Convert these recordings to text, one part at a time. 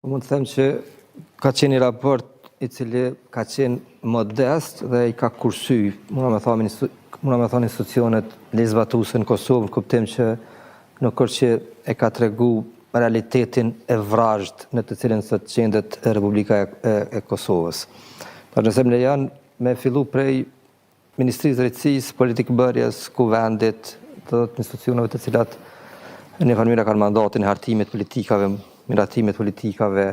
Mund të them që ka qenë një raport i cili ka qenë modest dhe i ka kursy, muna me thonë, muna me thonë institucionet ligjzbatuese në Kosovë, në kuptim që nuk është që e ka tregu realitetin e vrazhd në të cilin sot gjendet Republika e, e, e Kosovës. Pra nëse më lejon me fillu prej Ministrisë së Drejtësisë, politikëbërjes, Kuvendit, do të institucioneve të cilat në një farë mënyre kanë mandatin e hartimit politikave, miratimit politikave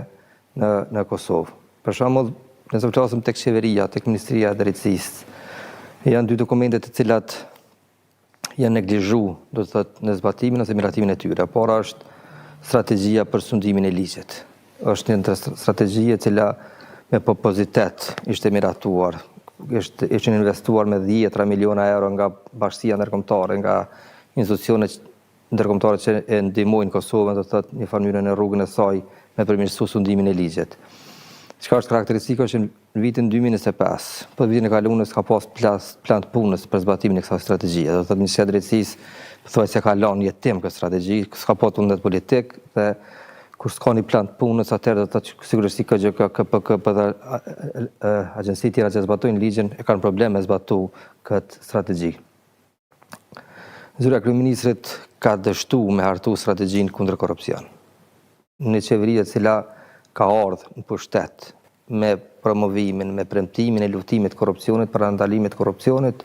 në në Kosovë. Për shembull, nëse flasim tek qeveria, tek Ministria e Drejtësisë, janë dy dokumente të cilat janë neglizhu, do të thotë në zbatimin ose miratimin e tyre. E para është strategjia për sundimin e ligjit. Është një strategji e cila me pompozitet ishte miratuar, ishte ishin investuar me dhjetra miliona euro nga bashkësia ndërkombëtare, nga institucionet ndërkombëtare që e ndihmojnë Kosovën, do të thotë një farë mënyre në rrugën e saj me përmirësu sundimin e ligjit. Çka është karakteristike është që në vitin 2025, po vitin e kaluar s'ka pas plas, plan të punës për zbatimin e kësaj strategjie. Do të thotë Ministria e Drejtësisë thuajse ka lënë jetim këtë strategji, s'ka pas vullnet politik dhe kur s'ka një plan të punës, atëherë do të thotë sigurisht si KGK, KPK, po dhe agjenci tjera që zbatojnë ligjin e kanë problem me zbatu këtë strategji. Zyra e kryeministrit ka dështu me hartu strategjinë kundër korrupsion. Një qeveri e cila ka ardhë në pushtet me promovimin, me premtimin e luftimit të korrupsionit, parandalimit të korrupsionit,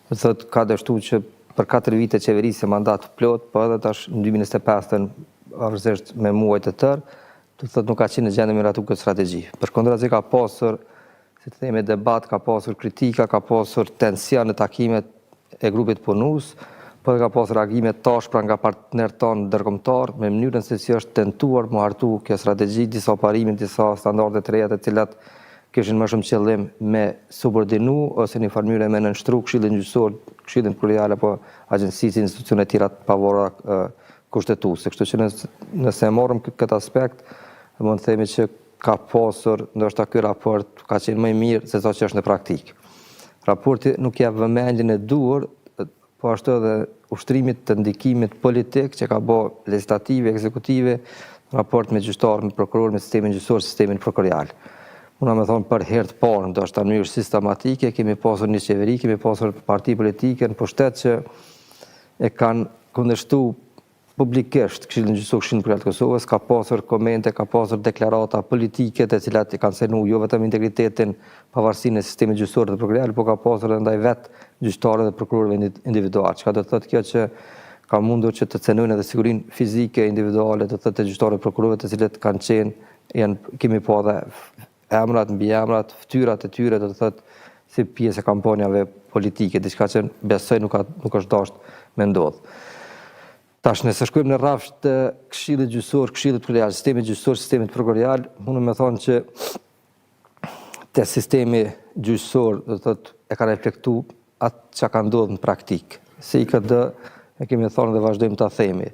do të thotë ka dështu që për 4 vite qeverisje mandat plot, po edhe tash në 2025-ën afërsisht me muaj të tërë, do të thotë nuk ka qenë në gjendje me miratu këtë strategji. Përkundrazi ka pasur si të themi, debat, ka pasur kritika, ka pasur tension në takimet e grupit punues, po edhe ka pasur reagime të ashpra nga partnerët tanë ndërkombëtar me mënyrën se si është tentuar mu hartu kjo strategji, disa parime, disa standarde të reja të cilat kishin më shumë qëllim me subordinu ose një farë mënyre me nënshtru Këshillin Gjyqësor, Këshillin Prokurorial apo agjencitë, institucione tjera të pavarura kushtetuese. Kështu që nëse, nëse e marrim këtë aspekt, mund të themi që ka pasur, ndoshta ky raport ka qenë më i mirë se sa që është në praktikë. Raporti nuk jep vëmendjen e duhur, po ashtu edhe ushtrimit të ndikimit politik që ka bo legjislative, ekzekutive, në raport me gjyqtarë, me prokurorë, me sistemin gjyqësor, sistemin prokurorial. Muna me thonë për herë të parë, ndoshta në mënyrë sistematike, kemi pasur një qeveri, kemi pasur parti politike në pushtet që e kanë kundërshtu publikisht Këshillin Gjyqësor, Këshillin Prokurorial të Kosovës ka pasur komente, ka pasur deklarata politike të cilat e kanë cenu jo vetëm integritetin, pavarësinë e sistemit gjyqësor dhe prokurorial, por ka pasur edhe ndaj vet gjyqtarëve dhe prokurorëve individual. Çka do të thotë kjo që ka mundur që të cenojnë edhe sigurinë fizike individuale, do të thotë të gjyqtarëve dhe prokurorëve të cilët kanë qenë janë kemi pa edhe emrat, mbiemrat, fytyrat e tyre, do të thotë si pjesë e kampanjave politike, diçka që besoj nuk ka nuk është dashur me ndodh. Tash nëse shkojmë në rrafsh të Këshillit Gjyqësor, Këshillit Prokurorial, sistemit gjyqësor, sistemit prokurorial, mundem me thonë që te sistemi gjyqësor, do të thotë, e ka reflektu atë që ka ndodhur në praktikë. Si IKD e kemi thonë dhe vazhdojmë ta themi.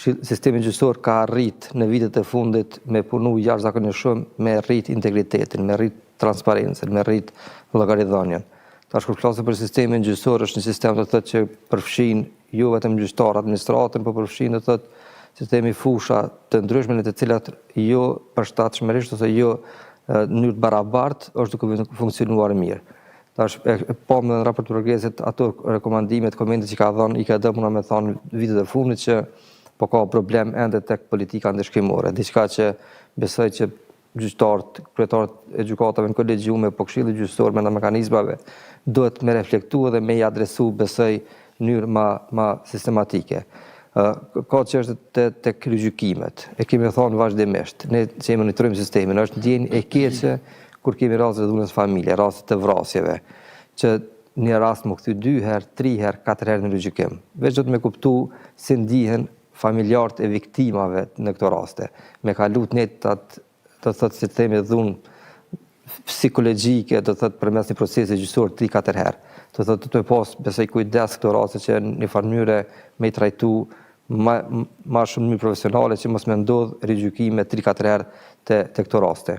Sistemi gjyqësor ka arrit në vitet e fundit me punu jashtëzakonisht shumë me rrit integritetin, me rrit transparencën, me rrit llogaridhënien. Tash kur flasim për sistemin gjyqësor është një sistem do të thotë që përfshin jo vetëm gjyqtar administratën, por përfshin do të thotë si themi fusha të ndryshme në të cilat jo përshtatshmërisht ose jo në mënyrë të barabartë është duke funksionuar mirë. Tash e, e pamë në raport të progresit ato rekomandimet, komentet që ka dhënë IKD, muna me thonë vitet e fundit që po ka problem ende tek politika ndëshkimore, diçka që besoj që gjyqtarët, kryetarët e gjykatave në kolegjiume, po këshilli gjyqësor me mekanizmave, duhet me reflektu edhe me i adresu, besoj, në mënyrë ma, ma sistematike. Ka çështje te, tek rigjykimet. E kemi thonë vazhdimisht, ne që e monitorojmë sistemin, është ndjenjë e keqe kur kemi raste të dhunës familje, raste të vrasjeve, që një rast më kthy dy herë, tri herë, katër herë në rigjykim. Veç do të me kuptu si ndihen familjarët e viktimave në këto raste. Me kalu të njëjtat, do të thotë si të themi dhunë psikologjike, do të thotë përmes një procesi gjyqësor 3-4 herë. Do të thotë të me pas besoj kujdes këto raste që në një farë mënyre me i trajtu ma, ma shumë në mënyrë profesionale që mos me ndodh rigjykime 3-4 herë te, te këto raste.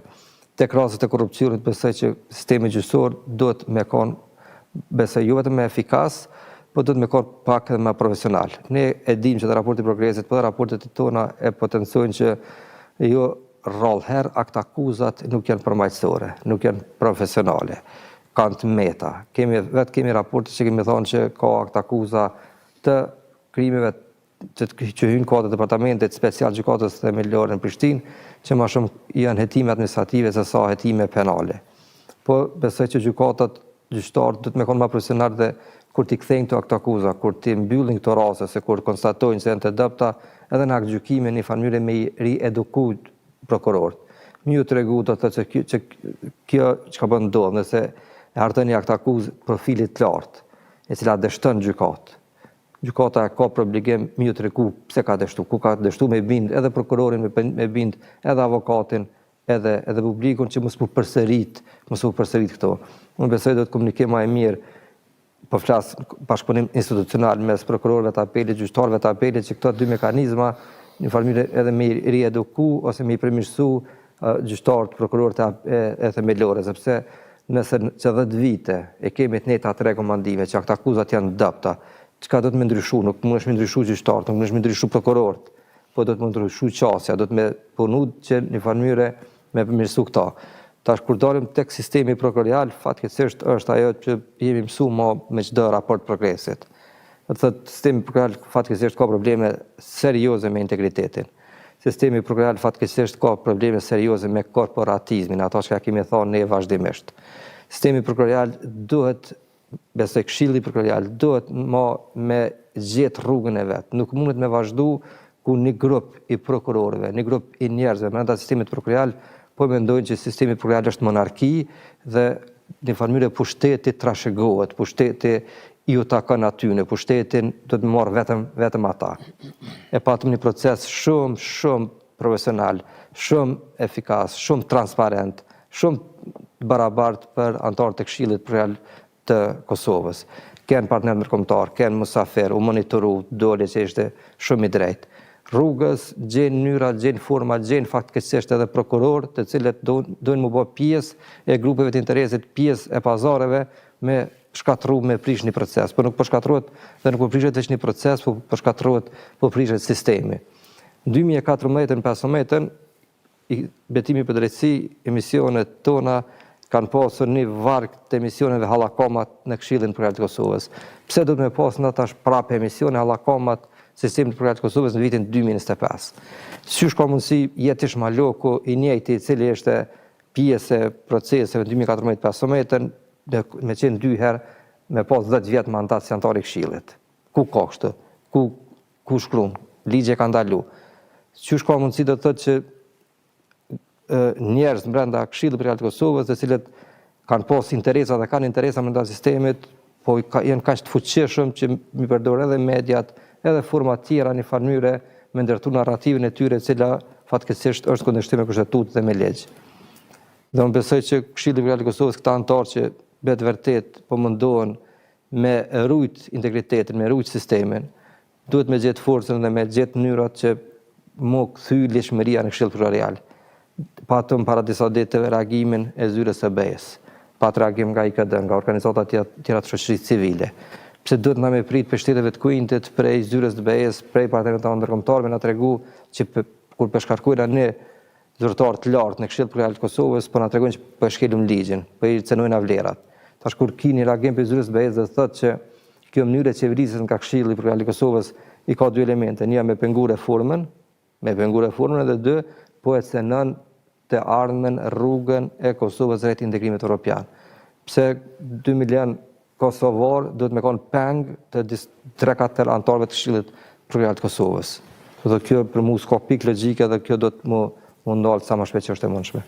Tek rastet e korrupsionit besoj që sistemi gjyqësor duhet me kon besoj jo vetëm më efikas, po duhet me kon pak edhe më profesional. Ne e dimë që dhe raporti i progresit, po dhe raportet e tona e potencojnë që jo rrallë herë aktakuzat nuk janë përmbajtësore, nuk janë profesionale, kanë të meta. Kemi, vetë kemi raporte që kemi thonë që ka aktakuza të krimeve që, që hynë kuadër departamentit special gjykatës themelore në Prishtinë, që ma shumë janë hetime administrative se sa hetime penale. Po besoj që gjykatat gjyqtarët duhet me konë ma profesional dhe kur t'i kthejnë këto aktakuza, kur t'i mbyllin këto raste, se kur konstatojnë se janë të dobëta, edhe në aktgjykime një farë mënyre me i rieduku prokurorët. Me ju tregu do të thotë që kjo, që kjo çka po ndodh, nëse e harton një aktakuzë profilit të lartë, e cila dështon gjykatë. Gjykata e ka për obligim me ju tregu pse ka dështu, ku ka dështu me bind edhe prokurorin, me bind edhe avokatin, edhe edhe publikun që mos m'u përsërit, mos m'u përsërit këto. Unë besoj do të komunikim më e mirë po flas bashkëpunim institucional mes prokurorëve të apelit, gjyqtarëve të apelit, që këto dy mekanizma një farë mënyre edhe me i rieduku ose me i përmirësu gjyqtarët, prokurorët e, e themelore, sepse nëse që 10 vite e kemi të njëjtat rekomandime që aktakuzat janë dobta, çka do të me ndryshu, nuk mundesh me ndryshu gjyqtarët, nuk mundesh me ndryshu prokurorët, po do të me ndryshu qasja, do të me punu që një farë mënyre me përmirësu këta. Tash kur dalim tek sistemi prokurorial, fatkeqësisht është ajo që jemi mësu ma me çdo raport progresit. Do të thotë sistemi prokurorial fatkeqësisht ka probleme serioze me integritetin. Sistemi prokurorial fatkeqësisht ka probleme serioze me korporatizmin, ato që kemi thonë ne vazhdimisht. Sistemi prokurorial duhet besoj Këshilli Prokurorial duhet ma me gjetë rrugën e vet. Nuk mundet me vazhdu ku një grup i prokurorëve, një grup i njerëzve brenda sistemit prokurorial po mendojnë që sistemi prokurorial është monarki dhe në farë mënyre pushteti trashëgohet, pushteti iu takon atyne, pushtetin do të marrë vetëm vetëm ata. E patëm një proces shumë shumë profesional, shumë efikas, shumë transparent, shumë të barabartë për anëtarët e Këshillit Prokurorial të Kosovës. Ken partner ndërkombëtar, ken musafir, u monitoru, doli që ishte shumë i drejtë. Rrugës gjen mënyra, gjen forma, gjen fatkeqësisht edhe prokurorë të cilët dojnë m'u bë pjesë e grupeve të interesit, pjesë e pazareve me shkatërru, me prish një proces. Po nuk po shkatërrohet dhe nuk po prishet veç një proces, po po shkatërrohet, po prishet sistemi. Në 2014-ën, 15-ën, Betimi për Drejtësi, emisionet tona kanë pasur një varg të emisioneve hallakamat në Këshillin Prokurorial të Kosovës. Pse do të me pas na tash prapë emisione hallakamat sistemit prokurorial të Kosovës në vitin 2025? Qysh ka mundësi Jetish Maloku i njëjti i cili ishte pjesë e proceseve në 2014-15 me qenë dy herë me pas 10 vjet mandat si anëtar i Këshillit. Ku ka kështu? Ku Ku shkruan? Ligji e ka ndalu. Qysh ka mundësi do të thotë që njerëz brenda Këshillit Prokurorial të Kosovës, të cilët kanë pas interesa dhe kanë interesa brenda sistemit, po ka, janë kaq të fuqishëm që mi përdor edhe mediat, edhe forma tjera një farë mënyre me ndërtu narrativën e tyre, e cila fatkeqësisht është kundërshtim me kushtetutë dhe me ligj. Dhe unë besoj që Këshilli Prokurorial i Kosovës këta anëtarë që me të vërtetë po mundohen me rujt integritetin, me rujt sistemin, duhet me gjetë forcën dhe me gjetë mënyrat që m'u kthy ligjshmëria në Këshill Prokurorial. Patëm para disa ditëve reagimin e zyrës së BE-së. Pat reagim nga IKD, nga organizatat tjera të shoqërisë civile. Pse duhet na me prit prej shteteve të Quintit, prej zyrës të BE-së, prej partnerëve tanë ndërkombëtarë me na tregu që kur po shkarkojnë ne zyrtarë të lartë në Këshill Prokurorial të Kosovës po na tregojnë që po e shkelim ligjin, po i cenojnë vlerat. Tash kur ki një reagim prej zyrës BE-së do të thotë që kjo mënyrë e qeverisjes nga Këshilli Prokurorial i Kosovës i ka dy elemente, një me pengu reformën, me pengu reformën edhe dy po e cenon të ardhmen rrugën e Kosovës drejt integrimit evropian. Pse 2 milion kosovar duhet me kon peng të 3-4 anëtarëve të Këshillit Prokurorial të Kosovës. Do të kjo për mua s'ka pikë logjike dhe kjo do të m'u ndal sa më shpejt që është e mundshme.